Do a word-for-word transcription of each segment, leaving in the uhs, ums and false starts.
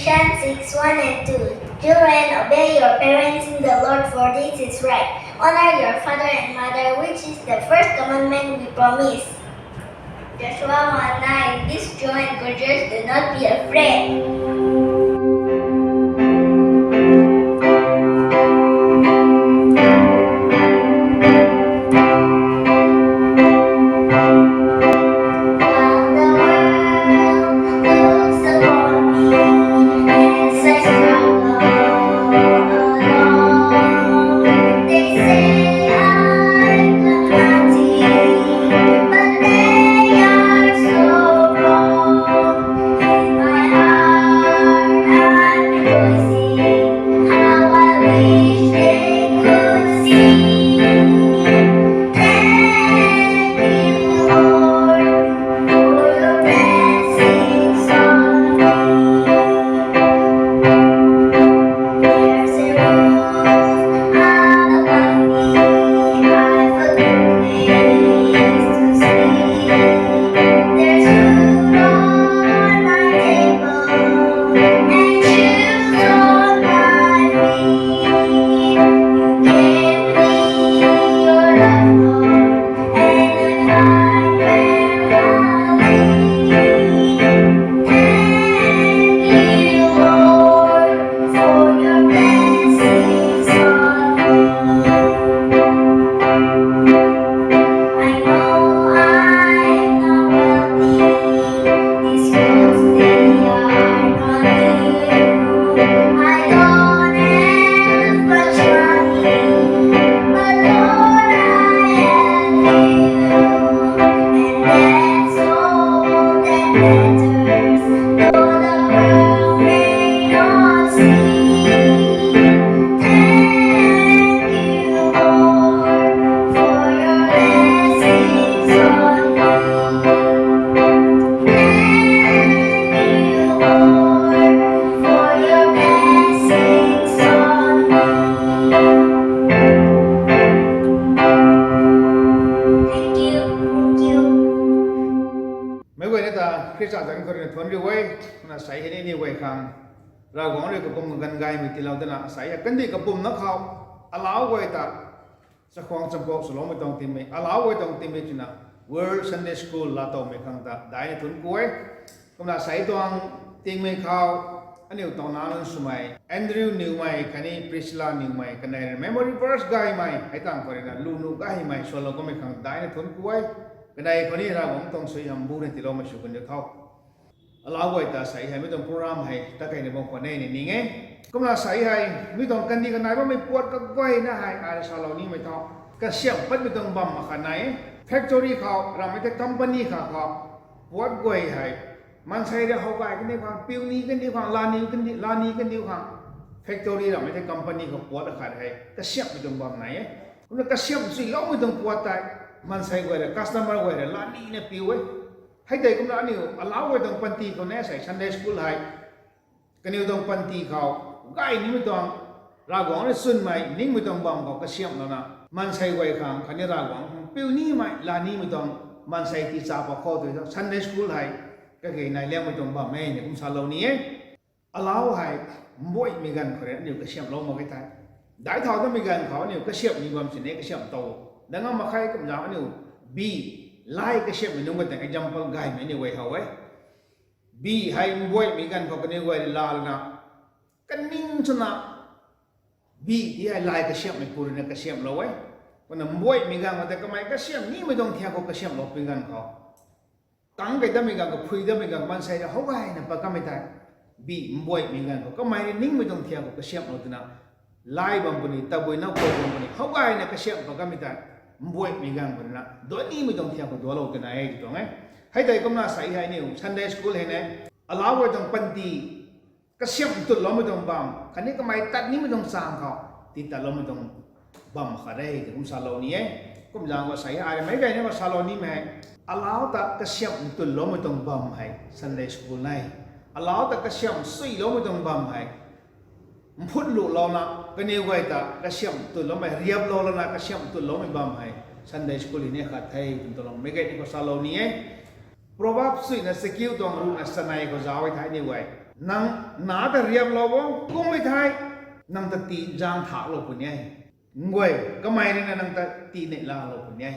Ephesians six, one and two. Children, obey your parents in the Lord, for this is right. Honor your father and mother, which is the first commandment with promise. Joshua one nine. This joy encourages, do not be afraid. While the world looks upon me as I struggle alone, they say I got nothing, but they are so wrong. In my heart I'm rejoicing, how I wish they could see. Thank you, Lord, for your blessings on me. There's a roof above me, I've a good place to sleep. There's food on my table and shoes on my feet. You gave me your love, Lord, and I find where I live. Thank you, Lord, for your blessings on me. I know I'm not wealthy, these clothes, they are not new. I don't have much money, but Lord, I have you. And that's all that matters, though the world may not see. Thank you, Lord, for your blessings on me. Thank you, Lord, for your blessings on me. Thank you, thank you. Meic guayna ta Khrista zanc khou rui na thuanc riu e. Kumna sei hei ni ni guay khang Ravguangc rui kapumc kaganv gaymei tiilou dana sei hei kandih kapumna khou alau guay ta chakhwang champou swloumei tuang tingmei, alau guay tuang tingmei twna World Sunday School laatowmei khang ta daihna thuanc ku e. Kumna sei tuang tingmei khou aniu tuang nac nunc swmei Andrew Niwmei khatni Priscilla Niwmei kanei rui memory verse gaymei hei tang khou rui na lu nuh gaymei swlou kummei khang daihna thuanc ku e. Kanei khou ni Ravguangc tuang suaihiam bu na tiiloumei sw kandiu tho. Alau guay ta sei hei mi tuang program hei ta keyna bam khwan e ni ning e. Kumna sei hei mi tuang kandih kanei bammei puat kaguayna hei ai salou nimei tho. Kasiamh patmei tuang bam akhat nai e. Factory khou ramhmei tei company kha khou puat guay hei maansei rui how gay kandih khang, piu ni kandih khang, laa ni kandih, laa ni kandih khang, factory ramhmei tei company khou puat akhat hei kasiamhmei tuang bam nai e. Kumna kasiamh suiloumei tuang puat tei maansei guay rui, customer guay rui laa nina piu e. Hei tei kumna aniu alau guay tuang panty khou ni sei Sunday school hei kaniw tuang panty khou gay nimei tuang, Ravguangc rui chwnmei ningmei tuang bam khou kasiamhlouna maansei guay khang khatni Ravguangc khang piu nimei, laa nimei tuang maansei tii cha pa khou tu Sunday school hei kage nai liangmei tuang bam e ni kum salou ni e. Alau hei mbuaihmei ganv khou rui aniu kasiamhlou mak e thei, daic thau tamei ganv khou aniu kasiamh ni bam sini kasiamh tow dang a mak khe. Kumzaeng aniu bi, lay kasiamhmei nunc ka tang example gaymei aniu guay how e. Bi hei mbuaihmei ganv khou kaniw guay rui laa lana kaning swna bi ti hei lay kasiamhmei pu rui na kasiamhlou e. Kumna mbuaihmei ganv khou tei kamei kasiamh nimei tuang thiak khou kasiamhlou pui ganv khou tangc key datmei ganv khou, phui datmei ganv khou maansei rui how gayna pat kamei tei, bi mbuaihmei ganv khou kamei rui ningmei tuang thiak khou kasiamhlou twna lay bam puni, tabui na khou bam puni how gayna kasiamh pat kamei tei mbuaihmei ganv khou rui na duanimei tuang thiak khou dualou twna e ti tuang e. Hei tei kumna sei hei aniu Sunday school hei ni alau guay tuang panty kasiamh ntutloumei tuang bam khatni kamei tat nimei tuang chang khou tii tatloumei tuang bam khat e ti kum salou ni e. Kumzaeng khou sei hei meic guayna khou salou nimei hei, alau ta kasiamh ntutloumei tuang bam hei Sunday school e. Alau ta kasiamh suiloumei tuang bam hei mphutlulouna kaniw guay ta kasiamh ntutloumei, riaplou lana kasiamh ntutloumei bam hei Sunday school hei ni khat the twna tuloumei guayna khou salou ni e. Proverbs suina chakiu tuang ruhna chanei khou zauc e thei aniu guay, nang na ta riaplou o, kummei thei nang ta tii zaeng thaklou puni e. Nguay, kamei rui na nang ta tii neihlalou puni e.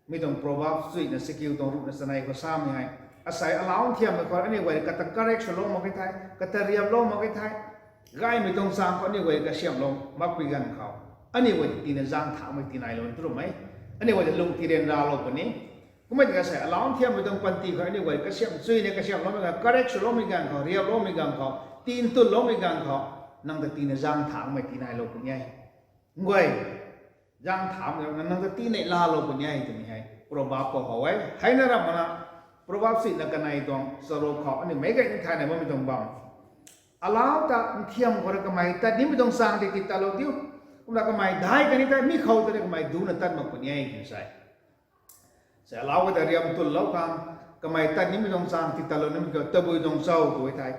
Mi tuang Proverbs suina chakiu tuang ruhna chanei khou samei hei, asei alau nthiammei khou aniu guay kata correct swlou mak e thei, kata riaplou mak e thei, gaymei tuang chang khou aniu guay kasiamhlou makpui ganv khou, aniu guay tiina zaeng thakmei tinailou twmei, aniu guay ta lung tii ryanralou puni. Kummei tiki asei alau nthiammei tuang panty khou aniu guay kasiam chuina kasiamhloumei ganv, correct swloumei ganv khou, riaploumei ganv khou, tii ntulloumei ganv khou, nang ta tiina zaeng thakmei tinailou puni e. Nguay, zaeng thaklou na nang ta tii neihlalou puni e twmei hei Proverbs khou how e. Heina ramh mana Proverbs suina kanei tuang charuk khou aniu meic gay ni thayna bammei tuang bam, alau ta nthiam khou rui kamei tat nimei tuang chang tei tii tatlou diu. Kumna kamei dai kani tei mi khou ta ni kamei duna tat mak puni e twna sa e. Sei alau guay ta riam tullou khang, kamei tat nimei tuang chang tii tatlou nimei khou tabui tuang cho tw e thei,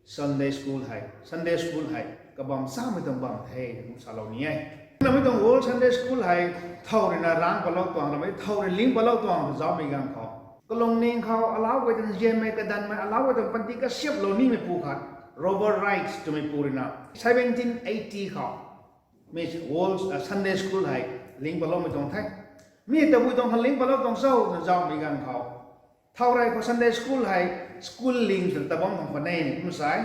Sunday school hei, Sunday school hei kabam samei tuang bam the twna kum salou ni e. Namei tuang World Sunday School hei thow rui na rang patlou tuang, ramei thow rui ling patlou tuang ta zaumei ganv khou, kalungning khou alau guay ta nzianmei kadanmei, alau guay ta panty kasiamhlou nimei pu khat, Robert Raikes twmei pu rui na seventeen eighty khou mi World Sunday School hei ling patloumei tuang the. Mi tabui tuang kha ling patlou tuang cho twna zaumei ganv khou, thow rui khou Sunday school hei school ling swna tabam khang panei ni kum sa e.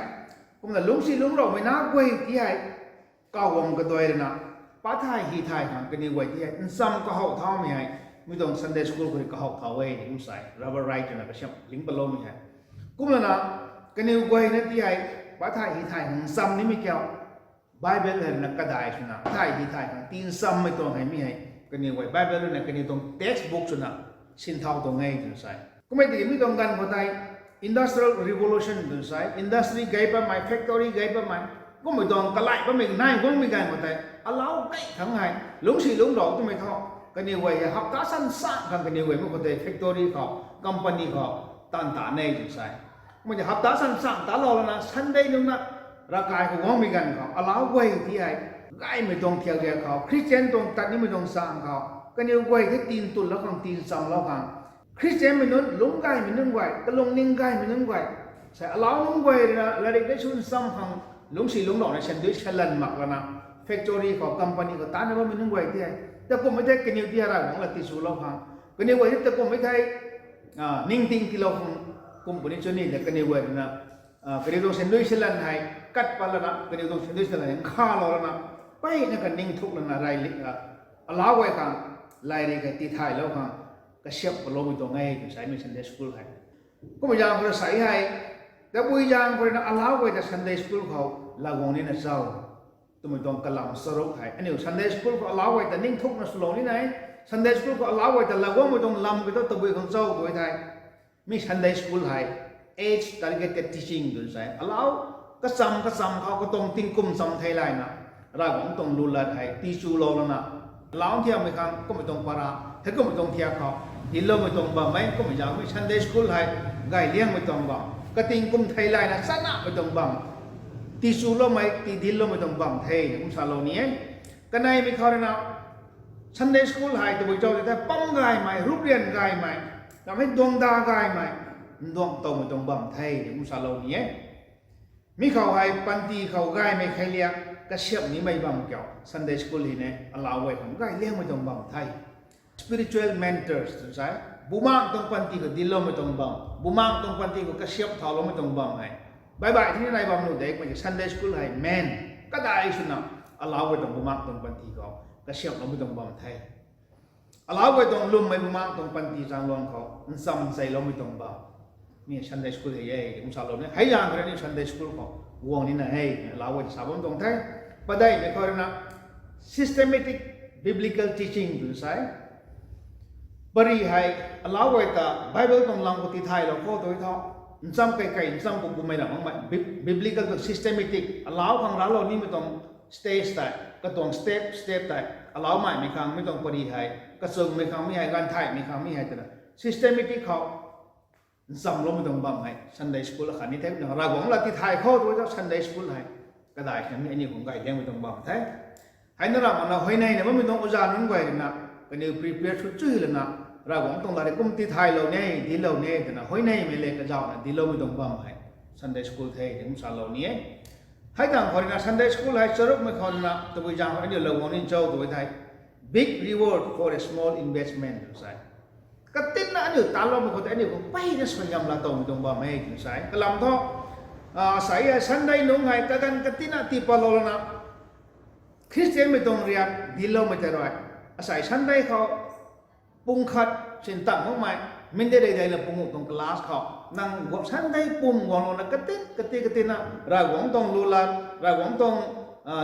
Kumna lungcsi lungcloumei na guay ti hei, kawang kaduai rui na, pa thay hi thay khang kaniw guay ti hei ncham kahow thaumei hei, mi tuang Sunday school khou rui kahow thau e ni kum sa e, Robert Raikes twna kasiam ling patloumei hei. Kumlana, kaniw guay na ti hei, pa thay hi thay khang ncham nimei kiu, Bible hei rui na kadai swna thay hi thay khang tii nchammei tuang hei mi hei, kaniw guay Bible rui na kaniw tuang textbook swna sinthau tuang e twna sa e. Kummei tiki mi tuang ganv khou tei Industrial Revolution twna sa e, industry gay patmei, factory gay patmei, kummei tuang kalai patmei nai guangmei ganv khou tei, alau gay khang hei lungcsi lungclou twmei thu, kaniw guay hei hapta san sang khang kaniw guay mi khou tei factory khou, company khou taanv ta ne twna sa e. Kummei tiki hapta san sang talou lana Sunday nunc na ravkai khou guangmei ganv khou alau guay ti hei, gaymei tuang thiak riak khou, Christian tuang tat nimei tuang chang khou, kaniw guay tei tii ntullou khang, tii nchamlou khang, Christianmei nunc, lungc gaymei nunc guay, kalungning gaymei nunc guay, sei alau nunc guay rui na latrik dei sw ncham khang lungcsi lungclouna sandui salan mak lana, factory khou, company khou taanna bammei nunc guay ti hei, takummei thei kaniw ti hei Ravguangc la tiswlou khang, kaniw guay tei takummei thei ningting tiilou khang, kum puni chuni ta kaniw guay rui na, kaniw tuang sandui salan hei kat pat lana, kaniw tuang sandui salan hei nkhavlou lana, mpeyna kaningthuk lana, alau guay khang, latrik hei tithaylou khang, kasiamh paloumei tuang e twna sa e mi Sunday school hei. Kummei zaeng khou rui sa hei, tabui zaeng khou rui na alau guay ta Sunday school khou laguang nina cho twmei tuang kalam charuk hei, aniu Sunday school khou alau guay ta ningthukna swlou nina e. Sunday school khou alau guay ta laguangmei tuang lam kiu thu tabui khang cho tw e thei, mi Sunday school hei age targeted teaching twna sa e. Alau kacham kacham khou katuang tingkum cham thei layna, Ravguangc tuang lu lat hei tichulou lana, alau nthiammei khang kummei tuang para, hei kummei tuang thiak khou, dincloumei tuang bam e. Kummei zaeng mi Sunday school hei gayliangmei tuang bam, katingkum thei layna chanamei tuang bam, tichuloumei, tii dincloumei tuang bam the twna kum salou ni e. Kaneimei khou rui na, Sunday school hei tabui cho tw thei pam gaymei, ruprian gaymei, ramhmei duangda gaymei, nduang towmei tuang bam the twna kum salou ni e. Mi khou hei panty khou gaymei kheiliak kasiamh nimei bam kiu Sunday school hei ne, alau guay khang gayliangmei tuang bam the. Spiritual mentors twna sa e, bumaengc tuang panty khou dincloumei tuang bam, bumaengc tuang panty khou kasiamh thauloumei tuang bam hei, baih baih thini nai bam nuh de. Kummei ki Sunday school hei main, kadai swna, alau guay tuang bumaengc tuang panty khou kasiamhloumei tuang bam the. Alau guay tuang lwmmei bumaengc tuang panty chaengluang khou ncham cheiloumei tuang bam, mi Sunday school hei e twna kum salou ni. Hei zaeng khou rui aniu Sunday school khou guang nina e, alau guay ta sa bam tuang the. Padeihmei khou rui na systematic biblical teaching twna sa e. Pary hei, alau guay ta Bible tuang lam khou tithaylou khou tw e thu, ncham kaikei, ncham pu pumei lam makmei, bi-, biblical tuang systematic, alau khang raclou nimei tuang stage tei, katuang step, step tei, alau maimei khang mi tuang pary hei, kachungmei khang mi hei, ganvthaymei khang mi hei twna systematic khou nchamloumei tuang bam hei Sunday school akhat ni the. Kum Ravguangc la tithay khou tw e thu Sunday school hei kadai khang mi aniu khang gayliangmei tuang bam the. Heina ramh makna huayneyna bammei tuang oja nunc guay rui na, kaniw prepare sw chu lana, Ravguangc tuang lat rui kum ti thaylou ni, dinclou ni twna huayneymei le kazauhna dincloumei tuang bam hei Sunday school the twna salou ni e. Hei tangv khou rui na Sunday school hei charukmei khou rui na tabui zaeng khou aniu lou guang ni cho tw e thei, big reward for a small investment tw sa e. Katinna aniu taloumei khou tei aniu khou mpeyna suaihiam laatowmei tuang bam e twna sa e. Kalam thu, asei hei Sunday nungc hei kaganv katinna tii patlou lana Khristianmei tuang riak dincloumei tei rui, asei Sunday khou pung khat sin tang makmei, Monday rui daina pung guh tuang class khou nang guang Sunday pum guanglouna kati kati katinna Ravguangc tuang lu lat, Ravguangc tuang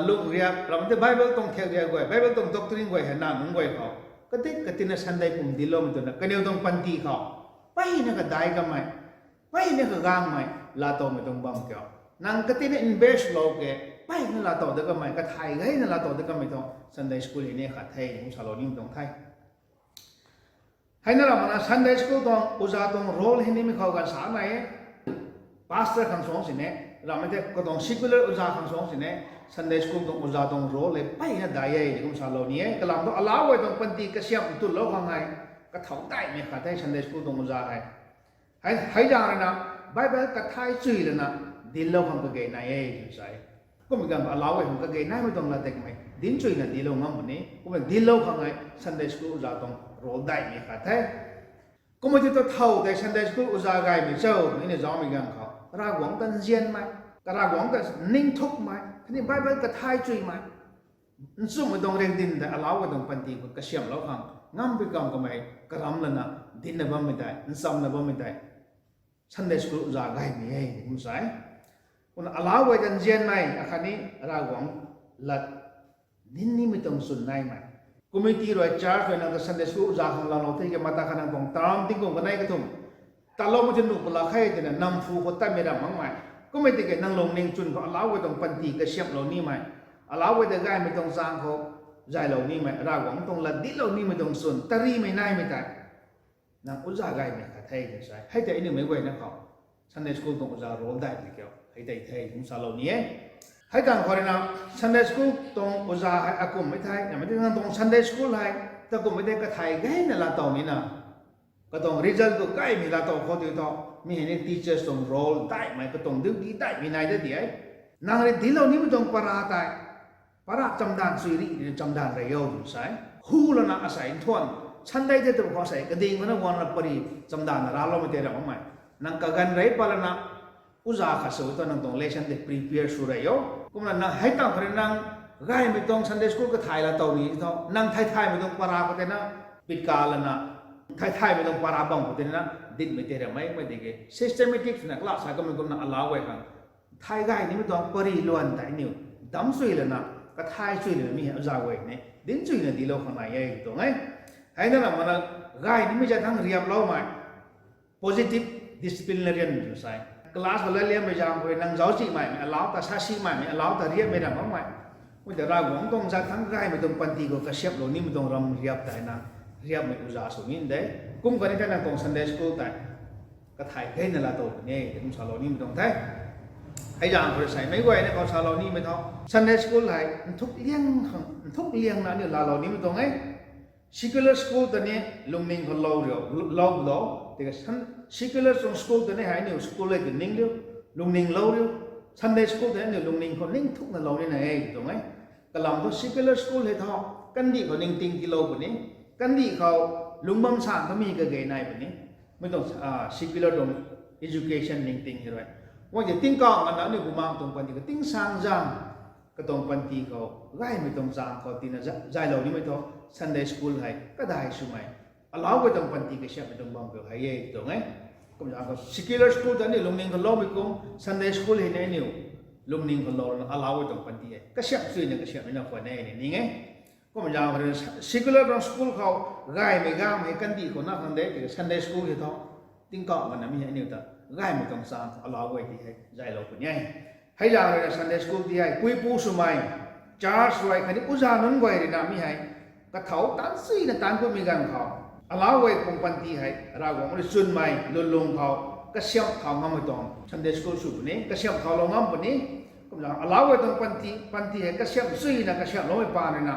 lung riak, rammei tei Bible tuang thiak riak guay, Bible tuang doctrine guay hei nang nunc guay khou kati katinna Sunday pum dincloumei twna kaniw tuang panty khou mpeyna kadai kamei, mpeyna kagangmei laatowmei tuang bam kiu. Nang katinna invest lou ke, mpeyna laatow dat kamei, kathay gayna laatow dat kamei tuang Sunday school hei ni khat the twna salou nimei tuang the. Hei na ramna Sunday school tuang uza tuang role hei nimei khou ganv sa nai e. Pastor khang suangc sini, rammei tei katuang secular uza khang suangc sini, Sunday school tuang uza tuang role hei mpeyna dai e twna kum salou ni e. Kalam thu alau guay tuang panty kasiamh ntulou khang hei kathow daihmei khat the Sunday school tuang uza hei. Hei zaeng rui na Bible kathay chuy lana dinclou khang kage nai e twna sa e. Kummei ganv alau guay khang kage naimei tuang lat tei kamei dinc chuyna dinclou ngam puni. Kumna dinclou khang hei Sunday school uza tuang role daihmei khat the. Kummei ti ta thow tei Sunday school uza gaymei cho twna ni zaumei ganv khou Ravguangc ta nzianmei, ka Ravguangc ta ningthukmei khatni Bible kathay chuymei, nchumhmei tuang riakdanv tei alau guay tuang panty khou kasiamhlou khang ngam pui kam kamei karam lana dincna bammei tei, nchamna bammei tei Sunday school uza gaymei e twna kum sa e. Kumna alau guay ta nzianmei akhatni Ravguangc lat dinc nimei tuang chwn naimei. Committee rui church rui nang ta Sunday school uza khang langlou the ke mata kha nang tuang term tingkum kanei kathumh taloumei ti nuh pala khe twna nam phu khou tatmei ram makmei. Kummei tiki nang lungning chwn khou alau guay tuang panty kasiamhlou nimei, alau guay ta gaymei tuang zaeng khou zaylou nimei, Ravguangc tuang lat dinclou nimei tuang chwn tarimei naimei tei nang uza gaymei khat the twna sa e. Hei tei aniumei guayna khou Sunday school tuang uza role daihmei kiu hei tei the twna salou ni e. Hei tangv khou rui na Sunday school tuang uza hei akumhmei the, namei tei nang tuang Sunday school hei takumhmei tei kathay gayna laatow nina katuang result khou gaymei laatow khou tu thu, mi hei ni teachers tuang role daihmei, katuang duty daihmei nai da di e. Nang rui dinclou nimei tuang para tei, para chamdanv chuy ri, chamdanv rey o twna sa e. Hu lana asei nthuan Sunday tei tu khou asei kading khou na guangna pary chamdanvna raloumei tei ram makmei. Nang kaganv rey pat lana uza khat sw thu nang tuang lesson tei prepare sw rey o. Kumna nang hei tangv khou rui nang gaymei tuang Sunday school kathay laatow ni thu nang thay thaymei tuang para khou tei na pitka lana, thay thaymei tuang para bam khou tei na dincmei tei rammei mei tiki systematic swna class sa kamei kumna alau guay khang thay gay nimei tuang pary luan tei aniu damc chuy lana, kathay chuy lana mi hei uza guay ni dinc chuyna dinclou khang nai e tuang e. Hei na na mana gay nimei zat thangc riaploumei, positive disciplinarian tw sa e. Class khou latliammei zaeng khou rui nang zauc chihmei, alau ta sa simei, alau ta riapmei ram makmei. Kumna Ravguangc tuang zat thangc gaymei tuang panty khou kasiamhlou nimei tuang ram riap tei na riapmei uza sw ni de. Kum kani tei nang tuang Sunday school tei kathay gayna laatow puni e twna salou nimei tuang the. Hei zaeng khou rui seimei guayna khou salou nimei thu Sunday school hei nthuk liang khang, nthuk liangna aniu laalou nimei tuang e. Secular school ta ni lungning khou lou riu, lou lou. Tiki secular tuang school ta ni hei aniu school e tw ning riu, lungning lou riu. Sunday school ta ni aniu lungning khou ningthukna lou nina e tuang e. Kalam thu secular school hei thu kandih khou ningting tiilou puni, kandih khou lungcbam san kamei kage nai puni. Mi tuang secular tuang education ningting hei rui, guang tei tingkauh nganvna aniu bumaengh tuang panty khou tingsaengzaeng katuang panty khou gaymei tuang zaeng khou tina zaylou nimei thu Sunday school hei kadai swmei, alau guay tuang panty kasiamhmei tuang bam khou hei e tuang e. Kumna khou secular school ta aniu lungning khou loumei kum Sunday school hei ni aniu lungning khou louna alau guay tuang panty hei kasiamh chuyna kasiamhmei na khwan e ni ning e. Kumna khou secular tuang school khou gaymei gaymei kandih khou na khang de tiki Sunday school hei thu tingkauh nganvna mi hei aniu ta gaymei tuang zaeng khou alau guay ti hei zaylou puni e. Hei zaeng rui na Sunday school ti hei puipu swmei, church rui khatni uza nunc guay rui na mi hei kathau taanc chuyna taanc kummei ganv khou alau guay tuang panty hei Ravguangc rui chwnmei lwnlung khou kasiamh thau ngammei tuang Sunday school sw puni, kasiamh thaulou ngam puni. Kumna alau guay tuang panty, panty hei kasiamh chuyna kasiamhloumei paan rui na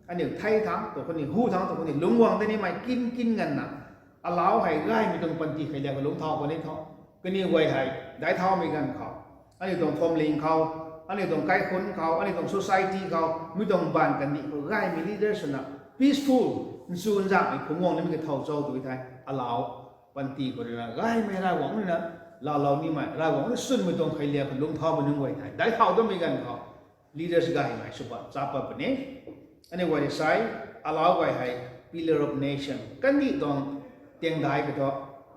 Aniu thei thangc tu khatni hu thangc tu khatni lungc guang de nimei kin kin nganvna, alau hei gaymei tuang panty khei liak khou lungc thau khou ni tho. Kaniw guay hei daic thaumei ganv khou, aniu tuang family khou, aniu tuang kaikhunc khou, aniu tuang society khou, mi tuang baanv kandih khou gaymei leader swna peaceful, nchunzakmei phungc guang nimei kathow cho tw thei, alau panty khou ruina gaymei Ravguangc ruina laalou nimei, Ravguangc rui swnmei tuang khei liak khou lungc thaumei nunc guay thei daic thau dammei ganv khou leaders gaymei sw pat chap pat puni. Aniu guay rui sa e, alau guay hei pillar of nation, kandih tuang tiangdaic khou thu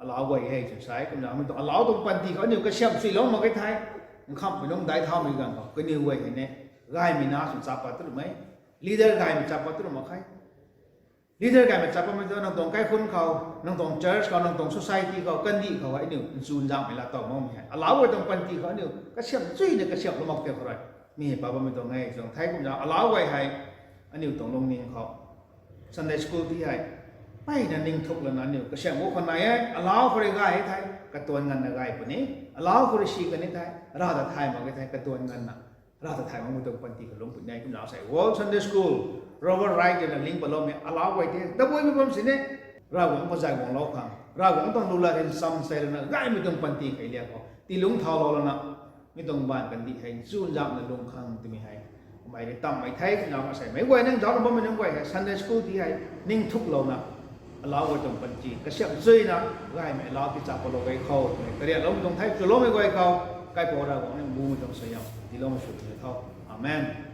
alau guay hei tw sa e. Kumna mi tuang alau tuang panty khou aniu kasiamh chuilou mak ge thei, nkhamhmei nunc daic thaumei ganv khou kaniw guay hei ni gaymei na sw chap pat tu lumei, leader gaymei chap pat tu lum mak khe. Leader gaymei chap patmei tu nang tuang kaikhunc khou, nang tuang church khou, nang tuang society khou, kandih khou hei aniu nchunzakmei laa tow makmei hei alau guay tuang panty khou aniu kasiamh chuina kasiamhlou mak tei khou rui mi hei pat bammei tuang e twna thei. Kumna alau guay hei aniu tuang lungning khou Sunday school ti hei mpeyna ningthuk lana aniu kasiamh gu khou nai e. Alau khou rui gay e thei katuan nganvna gay puni, alau khou rui si kan e thei Rav ta thay mak ge thei katuan nganvna Rav ta thay makmei tuang panty khou lungc puni e. Kumna sei World Sunday School, Robert Raikes ruina ling patloumei alau guay tei tabuimei bam sini, Ravguangc khou zay guanglou khang, Ravguangc tuang lu lat hei ncham sei lana gaymei tuang panty khei liak khou tii lungc thaulou lana, mi tuang baanv kandih hei nchunzakna lung khang twmei hei kamei rui tammei the. Kumna sei meic guay nang zaucna bammei nunc guay hei Sunday school ti hei ningthuklouna, alau guay tuang panty kasiamh chuina gaymei alau ti chap patlou ge khou twmei karianloumei tuang the. Chuloumei guay khou kaipouc Ravguangc ni mbumei tuang suaihiam tiiloumei sw tho. Amen.